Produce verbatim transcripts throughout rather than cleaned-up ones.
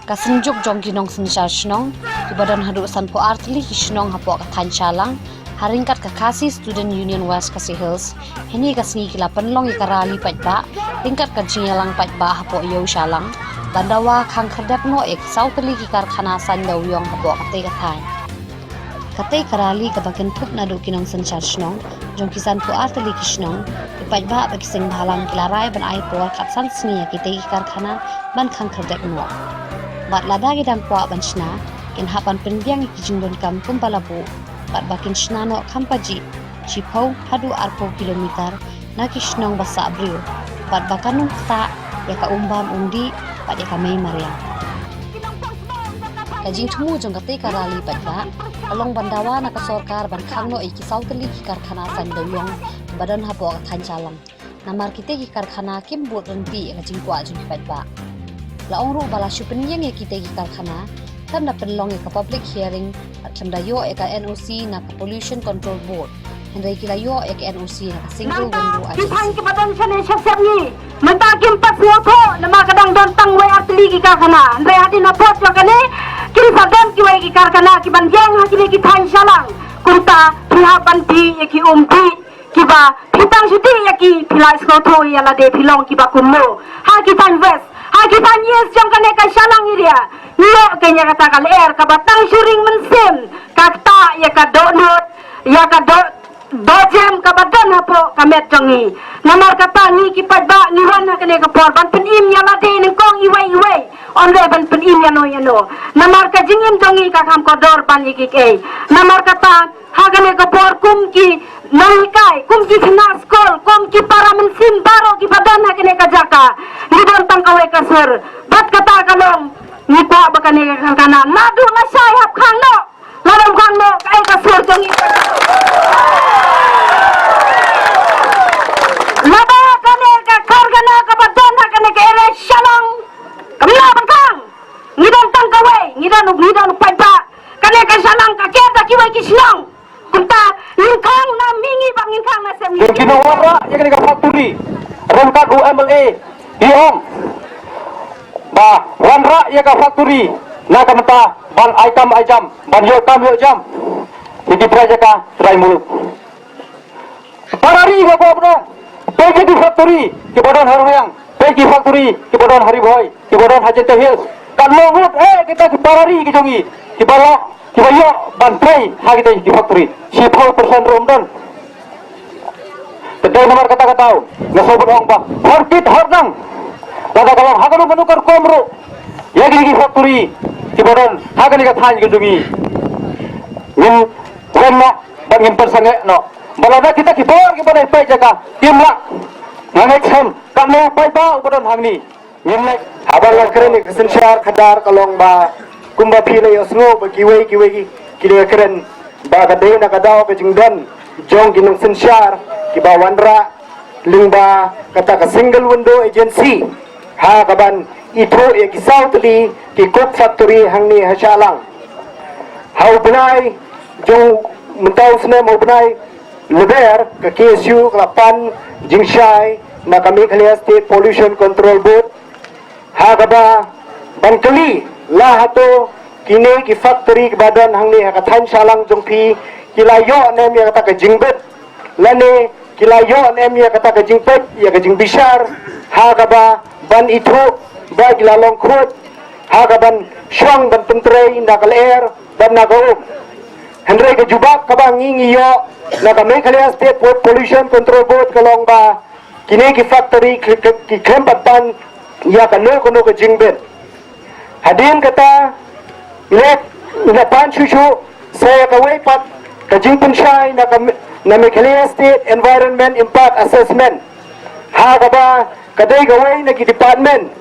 Ka synjuk jong ki nongsynshar shnong kiba don haduh sanphew ar tylli ki shnong hapoh ka thaiñ Shallang, ha ryngkat ka Khasi Student Union West Khasi Hills, hynne ka sngi ki la pynlong ïa ka rali paidbah ryngkat ka jingïalang paidbah hapoh Ïew Shallang, ban dawa khang khyrdep noh ïa ki saw tylli ki karkhana saiñ dewiong hapoh katei ka thaiñ. Katei ka rali kaba kynthup naduh ki nongsynshar shnong jong ki sanphew ar tylli ki shnong, ki paidbah bad ki seng bhalang ki la rai ban ai por khatsan sngi ïa kitei ki karkhana ban khang khyrdep noh. Bad lada ki dang kwah ban shna, kin hap ban pynbiang ïa ki jingdonkam kumba la buh, bad ba kin shna noh kham pajih, shiphew haduh arphew kilometer na ki shnong ba sah briew, bad ba kan ym ktah ïa ka um bam um dih bad ïa ka mei mariang. Ka jingthmu jong katei ka rali paidbah ka long ban dawa na ka sorkar ban khang noh ïa ki saw tylli ki karkhana saiñ dewiong ba don hapoh ka thaiñ Shallang. Namar kitei ki karkhana kim bud ryntih ïa ka jingkwah jong ki paidbah. La ong ruh ba la shu pynïeng ïa kitei ki karkhana, khlem da pynlong ïa ka public hearing bad khlem da ïoh ïa ka N O C na ka Pollution Control Board, hynrei ki la ïoh ïa ka N O C na ka Single Window Agency. Ki thaiñ kiba don shane shep shep ngi mynta kim pat sngewthuh namar ka dang don tang wei ar tylli ki karkhana, hynrei hadien hapoh jong kane kin sa don kiwei ki karkhana kiban ïeng ha kine ki thaiñ Shallang. Kumta phi hap ban dih ïa ki um dih kiba phi tang shu dih ïa ki, phi la sngewthuh ïa lade phi long kiba kumno. Ha ki thaiñ West, ha ki thaiñ East jong kane ka Shallang area, ngi ïoh kein ïa kata ka lyer kaba tang shu ring mynsiem, ka ktah ïa ka dohnud, ïa ka doh dohjem kaba don hapoh ka met jong ngi. Namar kata ngi ki paidbah ngi wan ha kane ka por ban pynim ïa lade nyngkong iwei iwei, ym dei ban pynim ïano ïano. Namar ka jingim jong ngi ka kham kordor ban ïa kiei kiei. Namar kata ha kane ka por kum ki nonghikai, kum ki khynnah skul, kum ki para mynsiem baroh kiba don ha kane ka jaka, ngi don tang kawei ka sur. Bad kata ka long, ngi kwah ba kane ka karkhana naduh lashai hap khang noh. Lada ym khang noh, kaei ka sur jong ngi? Lada kane ka karkhana kaba don ha kane ka area Shallang kam lah ban khang, ngi don tang kawei, ngi don, ngi don paidbah. Kane ka Shallang ka ker da kiwei ki shnong. Kumta ngin khang na mihngi bad ngin khang na sem. Jong ki nongwanrah ïa kane ka factory, ryngkat u M L A i ong ba wanrah ïa ka factory na ka bynta ban ai kam ai jam, ban ïoh kam ïoh jam ïa ki trai jaka trai muluk. Para ri nga kwah ban ong, peit ïa ki factory kiba don ha Rymbiang, peit ki factory kiba don ha Ri Bhoi, kiba don ha Jaintia Hills. Katno ngut eh kita ki para ri ki jong ngi kiba lah, kiba ïoh ban trei ha kita ki factory. Shiphew percent ruh ym don. Te dei namar kata ka daw nga sngewbha ban ong ba hor kit hor nang, lada ka long ha kano kano ka rukom ruh, ïa kine ki factory kiba don ha kane ka thaiñ ka jong ngi, ngin kren noh bad ngin pynsangeh noh. Ba lada kita ki bor kiba dei peit jaka kim lah, nga ngeit skhem katno paidbah uba don hangne. Ngim leh. Haba la kren ïa ka synshar khadar ka long ba kumba phi la ïohsngew ba kiwei kiwei ki, ki la kren ba ka dei na ka daw ka jingdon jong ki nongsynshar kiba wanrah lyngba kata ka single window agency ha kaban ithuh ïa ki saw tylli ki coke factory hangne ha Shallang. Ha u bnai jong mynta u snem, ha u bnai Lber, ka K S U ka la pan jingshai na ka Meghalaya State Pollution Control Board ha kaba ban kylli la hato kine ki factory kiba don hangne ha ka thaiñ Shallang jong phi ki la ïoh ne em ïa kata ka jingbit, lane ki la ïoh ne em ïa kata ka jingpeit, ïa ka jingbishar ha kaba ban ithuh ba ki la long khuid ha kaban shong ban pyntrei na ka lyer bad na ka um. Hynrei ka jubab kaba ngi ngi ïoh na ka Meghalaya State Pollution Control Board ka long ba kine ki factory ki, ki, ki khlem pat pan ïa kano kano ka jingbit. Hadien kata, ngi la pan shuh shuh sa ïa kawei pat ka jingpynshai na ka, na Meghalaya State Environment Impact Assessment ha kaba ka dei kawei na ki department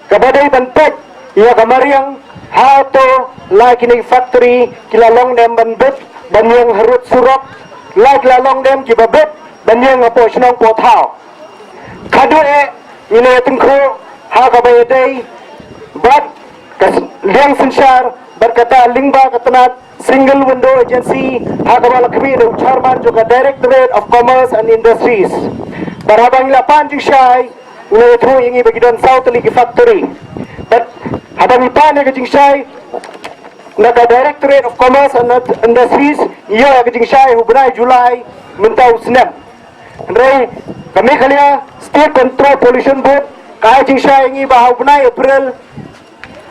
kaba dei ban peit ïa ka mariang, hato la kine ki factory ki la long ne em ban bit ban ïeng harud surok, la ki la long ne em kiba bit ban ïeng hapoh shnong poh thaw. Khadduh eh ngi la ïatyngkhuh ha kaba ïadei bad ka liang synshar bad kata lyngba ka tnat single window agency ha kaba la khmih da u chairman jong ka Directorate of Commerce and Industries. Bad haba ngi la pan jingshai, u la ïathuh ïa ngi ba ki don saw tylli ki factory. Bad haba ngi pan ïa ka jingshai na ka Directorate of Commerce and Industries, ngi ïoh ïa ka jingshai ha u bnai July mynta u snem. Hynrei ka Meghalaya State Control Pollution Board ka ai jingshai ïa ngi ba ha u bnai April,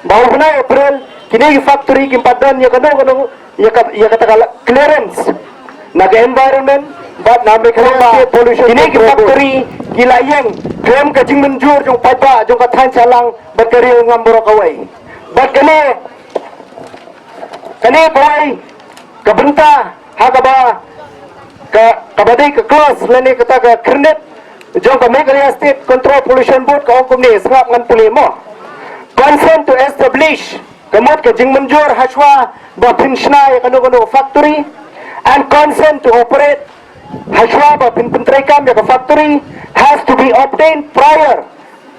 ba ha u bnai April kine ki factory kim pat don ïa kano kano, ïa ka, ïa kata ka clearance na ka environment bad na Meghalaya State Pollution Control Board. Kine ki factory ki la ïeng khlem ka jingmynjur jong paidbah jong ka thaiñ sahlang bad ka ri ngam baroh kawei. Bad kane, kane kawei ka bynta ha kaba, ka, kaba dei ka clause lane kata ka khyrnit jong ka Meghalaya State Control Pollution Board ka ong kumne, sngap ngan pule mo. Consent to establish, ka mut ka jingmynjur hashwa ba phin shna ïa kano kano factory, and consent to operate, hashwa ba phin pyntreikam ïa ka factory, has to be obtained prior.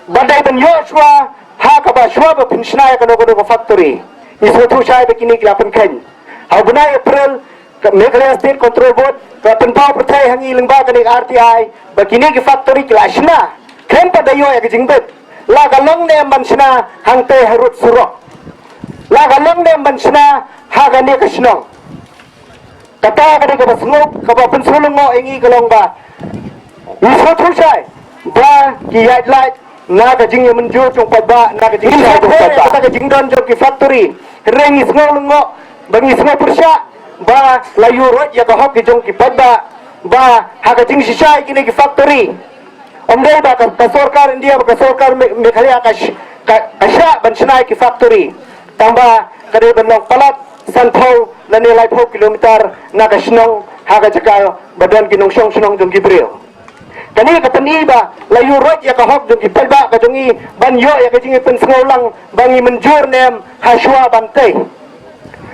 Ba dei ban ïoh shuwa ha kaba shuwa ba phin shna ïa kano kano ka factory. Ngi sngewthuh shai ba kine ki la pynkheiñ. Ha u bnai April, ka Meghalaya State Control Board ka pynpaw pyrthei ha ngi lyngba kane ka R T I ba kine ki factory ki la shna khlem pat da ïoh ïa ka jingbit. La ka long ne em ban shna hangtei harud surok? La ka long ne em ban shna ha kane ka shnong? Kata ka dei kaba sngewbha, kaba pynsngewlyngngoh ïa ngi ka long ba ngi sngewthuh shai ba ki ïaid lait na ka jingïamynjur jong paidbah, na ka jingshai jong paidbah, kata ka jingdon jong ki factory. Hynrei ngi sngewlyngngoh ba, ngi sngewpyrshah ba la ïuh ruh ïa ka hok ki jong ki paidbah ba ha ka jingshisha ïa kine ki factory. Ym dei ba ka, ka sorkar India, ba ka sorkar Me-, Meghalaya ka sh-, ka, ka shah ban shna ïa ki factory. Tangba ka dei ban long palat sanphew lane laiphew kilometer na ka shnong ha ka jaka ba don ki nongshong shnong jong ki briew. Kane ka pyni ba la ïuh ruh ïa ka hok jong ki paidbah ka jong ngi ban ïoh ïa ka jingpynsngewlang ba ngi mynjur ne em hashwa ban tei.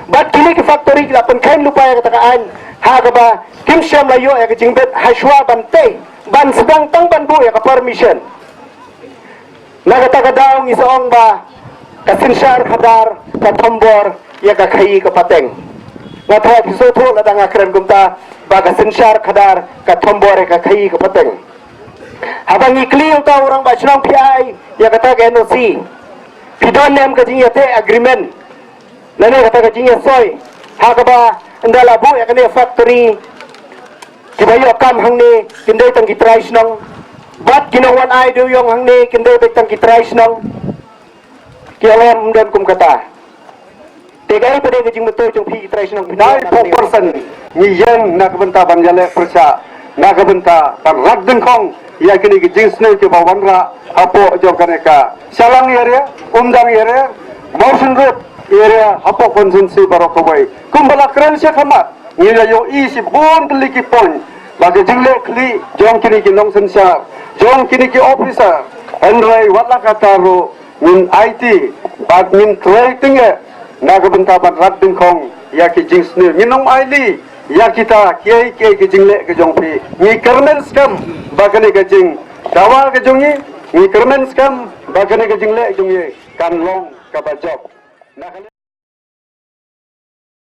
Bad kine ki factory ki la pynkheiñ lypa ïa kata ka aiñ ha kaba kim shym la ïoh ïa ka jingbit hashwa ban tei, ban sdang tang ban buh ïa ka permission. Na kata ka daw ngi sa ong ba ka synshar khadar ka thombor ïa ka khaii ka pateng. Nga tharai phi sngewthuh lada nga kren kumta ba ka synshar khadar ka thombor ïa ka khaii ka pateng. Haba ngi kylli uta u rangbah shnong, phi ai ïa kata ka N O C, phi don ne em ka jingïateh agreement lane kata ka jingïasoi ha kaba ynda la buh ïa kane factory, kiba ïoh kam hangne kin dei tang ki trai shnong, bad ki nongwan ai dewïong hangne kin dei beit tang ki trai shnong? Ki ong em, ym don kum kata. Te kaei pat dei ka jingmyntoi jong phi ki trai shnong? Nine four percent ngi ïeng na ka bynta ban ïaleh pyrshah, na ka bynta ban rat dyngkhong ïa kine ki jingsniew kiba wanrah hapoh jong kane ka Shallang area, Umdang area, Mawshynrut area, hapoh constituency baroh kawei. Kumba la kren sha khmat, ngi la ïohi shibun tylli ki point ba ka jingleh khlieh jong kine ki nongsynshar, jong kine ki officer. Hynrei wat la katta ruh ngin aiti bad ngin trei tyngeh na ka bynta ban rat dyngkhong ïa ki jingsniew. Ngin ym ailad ïa kita kiei kiei ki jingleh ka jong phi. Ngi kyrmen skhem ba kane ka jingdawa ka jong ngi, ngi kyrmen skhem ba kane ka jingleh jong ngi kan long kaba jop. Na kane